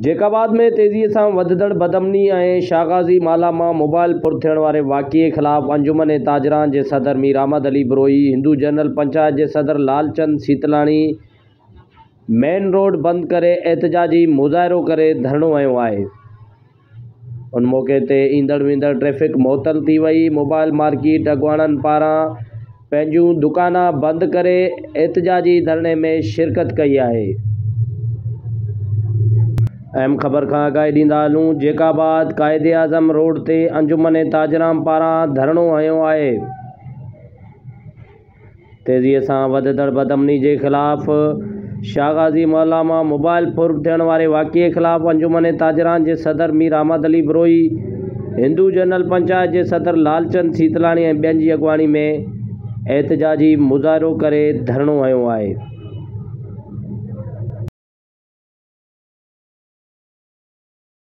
Jacob آباد ۾ تيزيء سان وڌندڙ بدامني ۽ شاهغازي مالا مان موبائل ڦر ٿيڻ واري واقعي خلاف انجمن تاجران جي صدر مير احمد علي بروهي، هندو جنرل پنچائت جي صدر لالچند سيتلاڻي مين روڊ بند ڪري احتجاجي مظاهرو ڪري ڌرڻو هنيو آهي. ان موقعي تي ايندڙ ويندڙ ٽريفڪ معطل ٿي وئي، موبائل مارڪيٽ اڳواڻن پاران پنهنجون دڪانا بند ڪري احتجاجي ڌرڻي ۾ شرڪت ڪئي آهي. اهم خبر کان آگاهي ڏيندا هلون جيڪب آباد قائداعظم روڊ تي انجمن تاجران پاران ڌرڻو هنيو آهي. تيزيء سان وڌندڙ بدامني جي خلاف شاهغازي محلا مان موبائل ڦر ٿيڻ واري واقعي خلاف انجمن تاجران جي صدر مير احمد علي بروهي، هندو جنرل پنچائت جي صدر لالچند سيتلاڻي ۽ ٻين جي اڳواڻي ۾ احتجاجي مظاهرو ڪري ڌرڻو هنيو آهي.